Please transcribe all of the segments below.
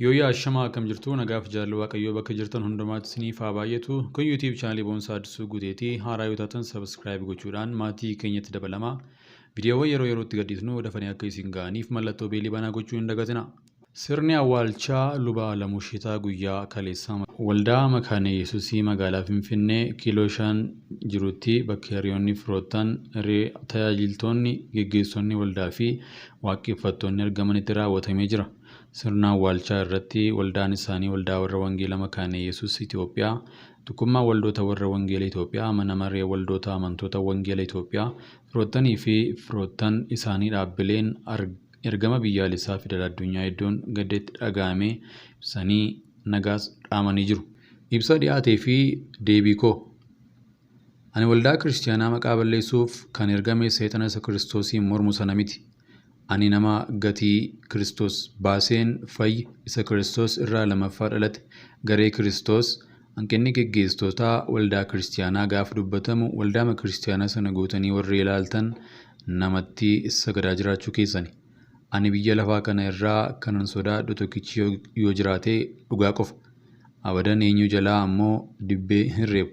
Yooyyaa ashamaa akkam jirtu nagaaf jaalala Waaqayyoo bakka jirtan hundumaatti isiniif haa baay'atu. Kun YouTube chaanalii Boonsaa Addisuu Guuteetii haaraa yoo taatan subscribe gochuudhaan maatii keenyatti dabalamaa. Viidiyoowwan yeroo yerootti gadhiisnu dafanii akka isin ga'aniif mallattoo beelii banaa gochuu hin dagatinaa. Sirni awwaalchaa luba Alamuu Shitaa guyyaa kaleessaa waldaa Makaana Yesuusii magaalaa Finfinnee kiiloo 5 jirutti bakka hiriyoonni firoottan tajaajiltoonni geggeessonni waldaa fi waaqeffattoonni argamanitti raawwatamee jira. Sirna awwaalchaa irratti waldaan isaanii waldaa warra Wangeela Makaana Yesuus Itoophiyaa, tokkummaa waldoota warra Wangeela Itoophiyaa, mana maree waldoota amantoota Wangeela Itoophiyaa, firoottanii fi firoottan isaanii dhaabbileen ergama biyyaalessaa fi idil-addunyaa hedduun gadda itti dhaga'ame ibsanii nagaas dhaamanii jiru. Ibsa dhiyaatee fi deebii koo. Ani waldaa kiristaanaa maqaa balleessuuf kan ergame seexana isa Kiristoosiin mormu sana miti. Ani nama gatii Kiristoos baaseen fayye isa Kiristoos irraa lamaffaa dhalate garee Kiristoos hanqinni geggeessitootaa waldaa kiristaanaa gaafa dubbatamu waldaama kiristaanaa sana guutanii warri ilaaltan namatti sagadaa jiraachuu keessani. Ani biyya lafaa kana irraa kanan sodaadhu tokkichi yoo jiraate dhugaa qofa. Abadan eenyu jalaa ammoo dibbee hin reebu.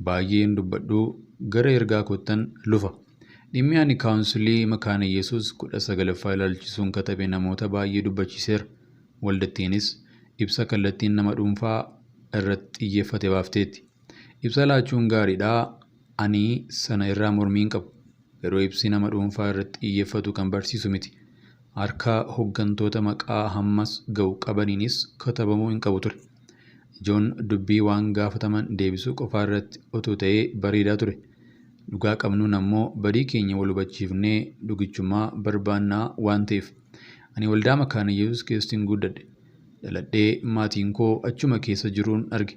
Baay'ee hin dubbadhu gara ergaa koottan lufa. Dhimmi ani kaawunsilii Makaana Yesuus 19ffaa ilaalchisuun katabe namoota baay'ee dubbachiiseera. Waldattiinis ibsa kallattiin nama dhuunfaa irratti xiyyeeffate baafteetti. Ibsa laachuun gaariidha. Ani sana irraa mormii hin qabu. Garuu ibsi nama dhuunfaa irratti xiyyeeffatu kan barsiisu miti. Harka hoggantoota maqaa hammas ga'u qabaniinis katabamuu hin qabu ture. Ijoon dubbii waan gaafataman deebisuu qofaa irratti otoo ta'ee bareedaa ture. Dhugaa qabnuun ammoo badii keenya wal hubachiifnee dhugichummaa barbaannaa waan ta'eef. Ani waldaa Makaana Yesuus keessatti guddadhe. Dhaladhee maatiin koo achuma keessa jiruun arge.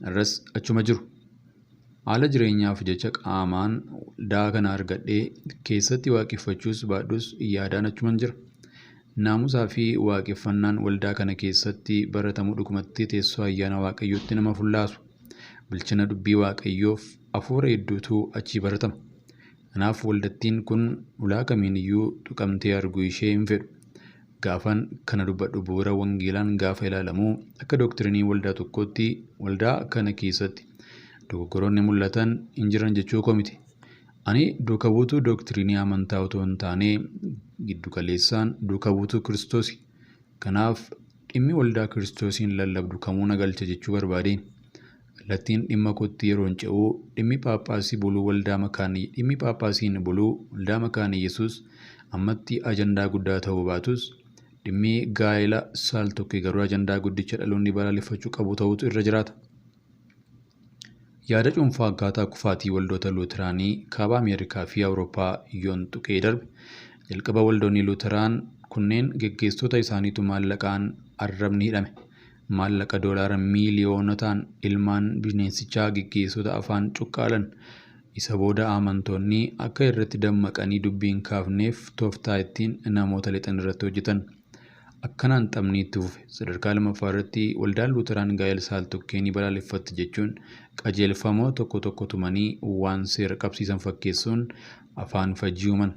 Har'as achuma jiru. Haala jireenyaaf jecha qaamaan waldaa kana argadhee keessatti waaqeffachuus baadhus yaadaan achuman jira. Naamusaa fi waaqeffannaan waldaa kana keessatti baratamu dhugumatti teessoo ayyaana Waaqayyootti nama fullaasu. Bilchina dubbii Waaqayyoof hafuura hedduutu achii baratama. Kanaaf waldattiin kun ulaa kamiiniyyuu tuqamtee arguu ishee hin fedhu. Gaafan kana dubbadhu bu'uura wangeelaan gaafa ilaalamu akka dooktirinii waldaa tokkootti waldaa kana keessatti dogoggoroonni mul'atan hin jiran jechuu koo miti. Ani duuka buutuu dooktirinii amantaa otoo hin taane giddu galeessaan duuka buutuu Kiristoosi. Kanaaf dhimmi waldaa Kiristoosiin lallabdu kamuu na galcha jechuu barbaadeen. Kallattiin dhimma kootti yeroon ce'u dhimmi Phaaphaasii buluu waldaa makaanii dhimmi Phaaphaasiin buluu waldaa Makaana Yesuus ammatti ajandaa guddaa ta'uu baatus dhimmi gaa'ela saal-tokkee garuu ajandaa guddicha dhaloonni balaaleffachuu qabu ta'utu irra jiraata. Yaada cuunfaa akkaataa kufaatii waldoota Luuteraanii kaaba Ameerikaa fi Awurooppaa yoon tuqee darbe jalqaba waldoonni Luuteraan kunneen geggeessitoota isaaniitu maallaqaan arrabni hidhame. Maallaqa doolaara miiliyoonotaan ilmaan bineensichaa geggeessitoota afaan cuqqaalan. Isa booda amantoonni akka irratti dammaqanii dubbii hin kaafneef tooftaa ittiin namoota lixan irratti hojjetan. Akkanaan taphni itti fufe. Sadarkaa lammaffaa irratti waldaan Luuteraan gaa'ela saal-tokkee ni balaaleffatti jechuun qajeelfamoo tokko tokko tumanii waan seera qabsiisan fakkeessuun afaan fajjii uuman.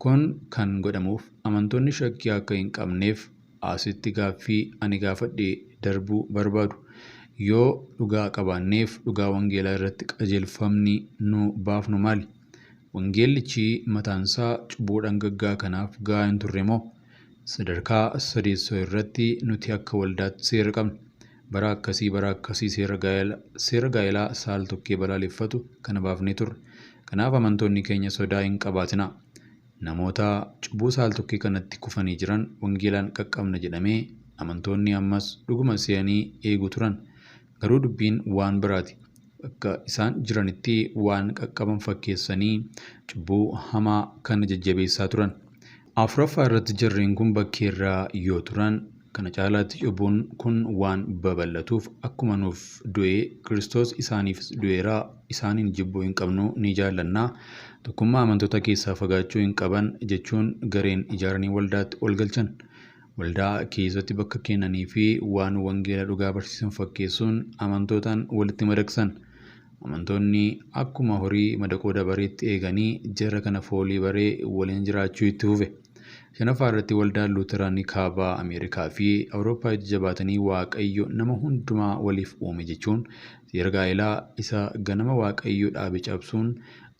Kun kan godhamuuf amantoonni shakkii akka hin qabneef asitti gaaffii ani gaafadhe darbuu barbaadu. Yoo dhugaa qabaanneef dhugaa wangeelaa irratti qajeelfamni nu baafnu maali? Wangeellichi mataansaa cubbuu dhangaggaa kanaaf gahaa hin turre moo? Sadarkaa sadeessoo irratti nuti akka waldaatti seera qabna. Bara akkasii bara akkasii seera gaa'elaa saal-tokkee balaaleffatu kana baafnee turre. Kanaaf amantoonni keenya sodaa hin qabaatinaa. Namoota cubbuu saal-tokkee kanatti kufanii jiran wangeelaan qaqqabna jedhamee amantoonni ammas dhuguma se'anii eegu turan. Garuu dubbiin waan biraati. Bakka isaan jiranitti waan qaqqaban fakkeessanii cubbuu hamaa kana jajjabeessaa turan. Afuraffaa irratti jarreen kun bakkeerraa yoo turan kana caalaatti cubbuun kun waan babal'atuuf akkuma nuuf du'e Kiristoos isaaniifis du'eeraa isaaniin jibbuu hin qabnu ni jaallannaa tokkummaa amantoota keessaa fagaachuu hin qaban jechuun gareen ijaaranii waldaatti ol galchan. Waldaa keessatti bakka kennanii fi waan wangeela dhugaa barsiisan fakkeessuun amantootaan walitti madaqsan. Amantoonni akkuma horii madaqoo dabareetti eeganii jara kana foolii baree waliin jiraachuu itti fufe. Shanaffaa irratti waldaan Luuteraanii Kaabaa Ameerikaa fi Awurooppaa ija jabaatanii Waaqayyo nama hundumaa waliif uume jechuun seera gaa'elaa isa ganama Waaqayyo dhaabe cabsuun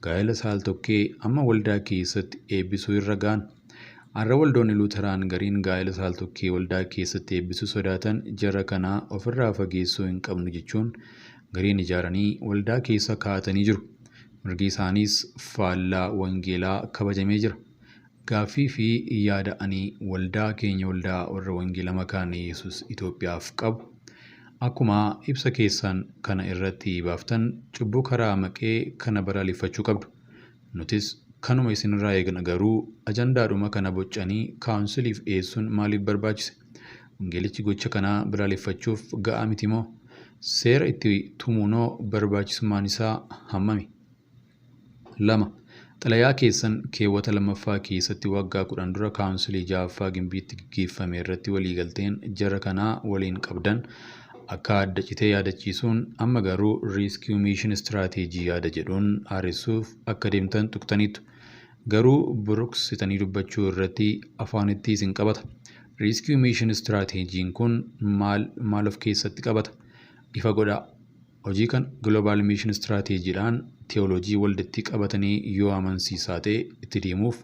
gaa'ela saal-tokkee amma waldaa keessatti eebbisuu irra ga'an. Har'a waldoonni Luuteraan gariin gaa'ela saal-tokkee waldaa keessatti eebbisuu sodaatan jara kanaa ofirraa fageessuu hin qabnu jechuun gariin ijaaranii waldaa keessa kaa'atanii jiru. Mirgi isaaniis faallaa wangeelaa kabajamee jira. Gaaffii fi yaada ani waldaa keenya waldaa warra wangeela makaana Yesuus Itoophiyaaf qabu akkuma ibsa keessan kana irratti baaftan cubbuu karaa maqee kana balaaleffachuu qabdu. Nutis kanuma isinirraa eegna, garuu ajandaadhuma kana bocanii kaawunsiliif dhiyeessuun maaliif barbaachise? Wangeelichi gocha kanaa balaaleffachuuf ga'aa miti moo? Seera itti tumuunoo barbaachisummaan isaa hammami? 2. Xalayaa keessan keewwata 2ffaa keessatti waggaa 10 dura kaawunsilii 6ffaa Gimbiitti gaggeeffame irratti waliigalteen jara kanaa waliin qabdan akka adda citee yaadachiisuun amma garuu Rescue Mission Strategy yaada jedhuun haaressuuf akka deemtan tuqxaniitu. Garuu buruqsitanii dubbachuu irratti afaanitti isin qabata. Rescue Mission Strategiin kun maal maal of keessatti qabata? Ifa godhaa. Hojii kan Global Mission Strategiidhaan teoloojii waldatti qabatanii yoo amansiisaa ta'e itti deemuuf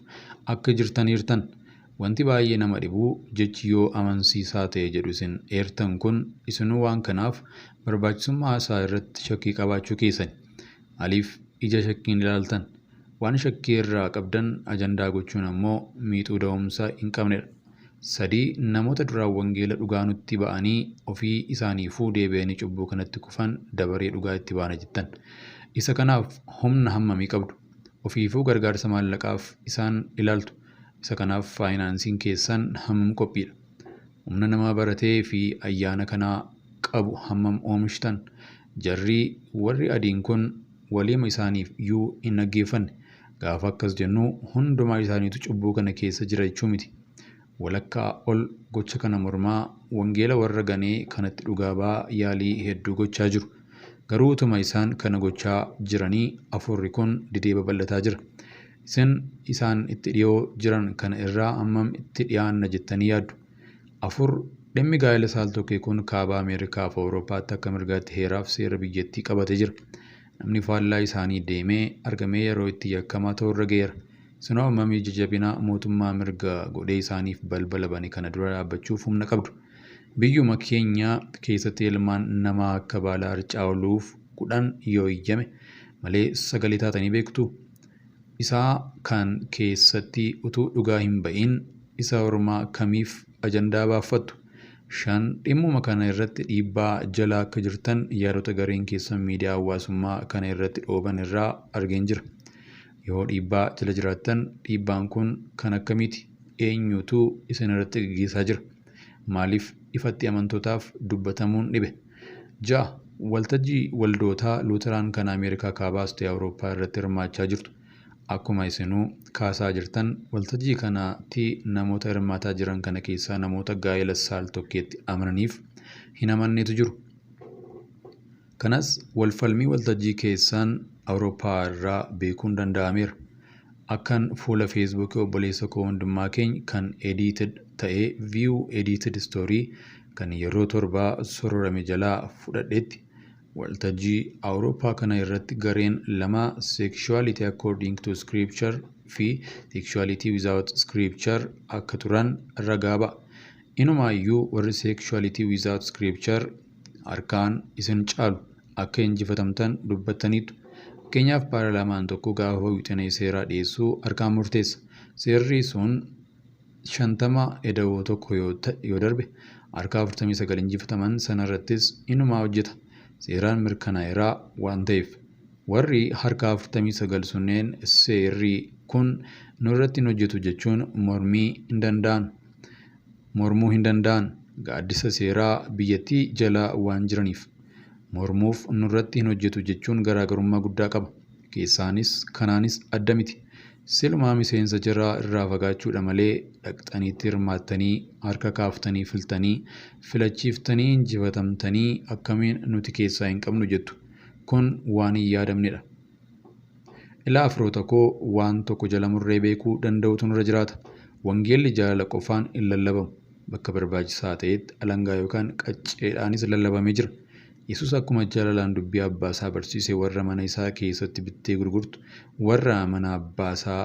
akka jirtaniirtan. Wanti baay'ee nama dhibu jechi yoo amansiisaa ta'e jedhu isin eertan kun isinuu waan kanaaf barbaachisummaa isaa irratti shakkii qabaachuu keessani. Maaliif ija shakkiin ilaaltan? Waan shakkii irraa qabdan ajandaa gochuun ammoo miixuu da'umsa hin qabnedha. 3. Namoota duraan wangeela dhugaa nutti ba'anii ofii isaaniifuu deebi'anii cubbuu kanatti kufan dabaree dhugaa itti baana jettan. Isa kanaaf humna hammamii qabdu? Ofiifuu gargaarsa maallaqaaf isaan ilaaltu. Isa kanaaf faayinaansiin keessan hammam qophiidha? Humna nama baratee fi ayyaana kanaa qabu hammam oomishtan? Jarri warri adiin kun waliima isaaniif iyyuu hin dhaggeeffanne. Gaafa akkas jennu hundumaa isaaniitu cubbuu kana keessa jira jechuu miti. Walakkaa ol gocha kana mormaa wangeela warra ganee kanatti dhugaa ba'aa yaalii hedduu gochaa jiru. Garuu utuma isaan kana gochaa jiranii afurri kun didee babal'ataa jira. Isin isaan itti dhiyoo jiran kana irraa hammam itti dhiyaanna jettanii yaaddu? 4. Dhimmi gaa'ela saal-tokkee kun kaaba Ameerikaa fi Awurooppaatti akka mirgaatti heeraaf seera biyyattii qabatee jira. Namni faallaa isaanii deemee argamee yeroo itti yakkamaa ta'u irra ga'eera. Isinoo hammam ija jabina mootummaa mirga godhee isaaniif balbala bane kana dura dhaabbachuuf humna qabdu? Biyyuma keenya keessatti ilmaan namaa akka baala harcaa ooluuf 10 yoo iyyame malee sagalee taatanii beektu? Isaa kan keessatti utuu dhugaa hin ba'in isa ormaa kamiif ajandaa baaffattu? 5. Dhimmuma kana irratti dhiibbaa jala akka jirtan yaadota gareen keessan miidiyaa hawaasummaa kana irratti dhooban irraa argeen jira. Yoo dhiibbaa jala jiraattan dhiibbaan kun kan akkamiiti? Eenyutu isin irratti gaggeessaa jira? Maaliif ifatti amantootaaf dubbatamuun dhibe? 6. Waltajjii waldootaa Luuteraan kan Ameerikaa kaabaas ta'e Awurooppaa irratti hirmaachaa jirtu. Akkuma isinuu kaasaa jirtan waltajjii kanatti namoota hirmaataa jiran kana keessaa namoota gaa'ela saal-tokkeetti amananiif hin amanneetu jiru. Kanas walfalmii waltajjii keessan Awurooppaa irraa beekuun danda'ameera. Akkan fuula Feesbuukii obboleessa koo hundumaa keenya kan edited ta'ee view edited story kan yeroo 7 sororame jalaa fudhadhetti waltajjii Awurooppaa kana irratti gareen lama sexuality according to scripture fi sexuality without scripture akka turan ragaa ba'a. Inumaayyuu warri sexuality without scripture harkaan isin caalu akka injifatamtan dubbattaniitu. Fakkeenyaaf paarlaamaan tokko gaafa wixinee seeraa dhiyeessuu harkaan murteessa. Seerri sun 50 eda'uu tokko yoo darbe harka 49 injifataman sanarrattis inumaa hojjeta. Seeraan mirkanaa'eera waan ta'eef. Warri harka 49 sunneen seerri kun nurratti hin hojjetu jechuun mormii hin danda'an. Mormuu hin danda'an. Gaaddisa seeraa biyyattii jala waan jiraniif. Mormuuf nurratti hin hojjetu jechuun garaagarummaa guddaa qaba. Keessaanis kanaanis adda miti. Silumaa miseensa jaraa irraa fagaachuudha malee dhaqxaniitti hirmaattanii harka kaaftanii filtanii filachiiftanii injifatamtanii akkamiin nuti keessaa hin qabnu jettu. Kun waan hin yaadamnedha. Ilaa firoota koo waan tokko jala murree beekuu danda'utu nurra jiraata. Wangeelli jaalala qofaan hin lallabamu. Bakka barbaachisaa ta'etti alangaa yookaan qacceedhaanis lallabamee jira. Yesuus akkuma jaalalaan dubbii abbaa isaa barsiise warra mana isaa keessatti bittee gurgurtu, warra mana abbaa isaa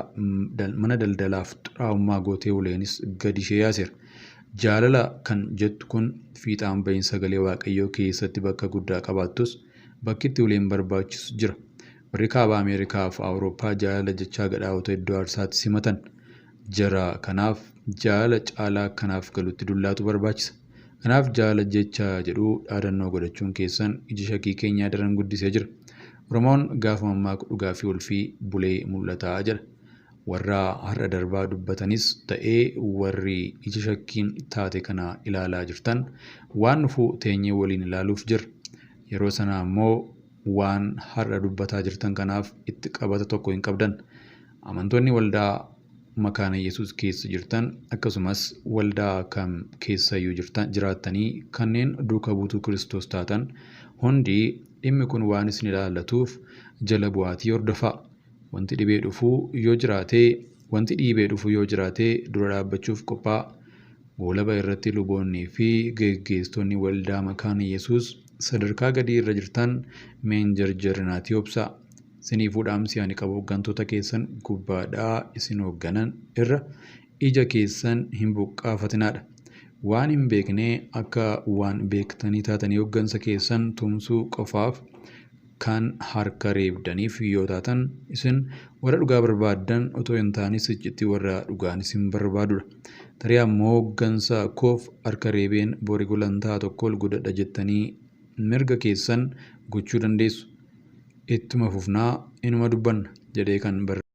mana daldalaaf xuraa'ummaa gootee uleenis gadi ishee yaaseera. Jaalala kan jettu kun fiixaan bahiin sagalee Waaqayyoo keessatti bakka guddaa qabaattus bakki itti uleen barbaachisu jira. Warri kaaba Ameerikaa fi Awurooppaa jaalala jechaa gadhaa'ota iddoo aarsaatti simatan. Jara kanaaf jaalala caalaa kanaaf galutti dullaatu barbaachisa. Kanaaf jaalala jecha jedhu dhaadannoo godhachuun keessan ija shakkii keenyaa daran guddisee jira. Oromoon gaafa mammaaku dhugaa fi ulfii bulee mul'ataa jedha. Warra har'a darbaa dubbatanis ta'ee warri ija shakkiin taate kana ilaalaa jirtan waan dhufu teenyee waliin ilaaluuf jirra. Yeroo sana ammoo waan har'a dubbataa jirtan kanaaf itti qabata tokko hin qabdan. Amantoonni waldaa makaana Yesuus keessa jirtan akkasumas waldaa kam keessayyuu jirtan jiraattanii kanneen duuka buutuu Kiristoos taatan hundi dhimmi kun waan isin ilaallatuuf jala bu'aatii hordofaa. Wanti dhibee dhufuu yoo jiraate wanti dhiibee dhufu yoo jiraate dura dhaabbachuuf qophaa'a. Goolaba irratti luboonnii fi geggeessitoonni waldaa makaana Yesuus sadarkaa gadii irra jirtan mee hin jarjarinaatii obsaa. Isiniifuu dhaamsi ani qabu hooggantoota keessan gubbaadhaa isin hoogganan irra ija keessan hin buqqaafatinaadha. Waan hin beekne akka waan beektanii taatanii hooggansa keessan tumsuu qofaaf kan harka reebdaniif yoo taatan isin warra dhugaa barbaaddan otoo hin taane siccitti warra dhugaan isin barbaadudha. Tarii ammoo hooggansa koof harka reebeen bori gulantaa tokko ol guddadha jettanii mirga keessan gochuu dandeessu. Ittuma fufnaa inuma dubbanna jedhee kan barreesse.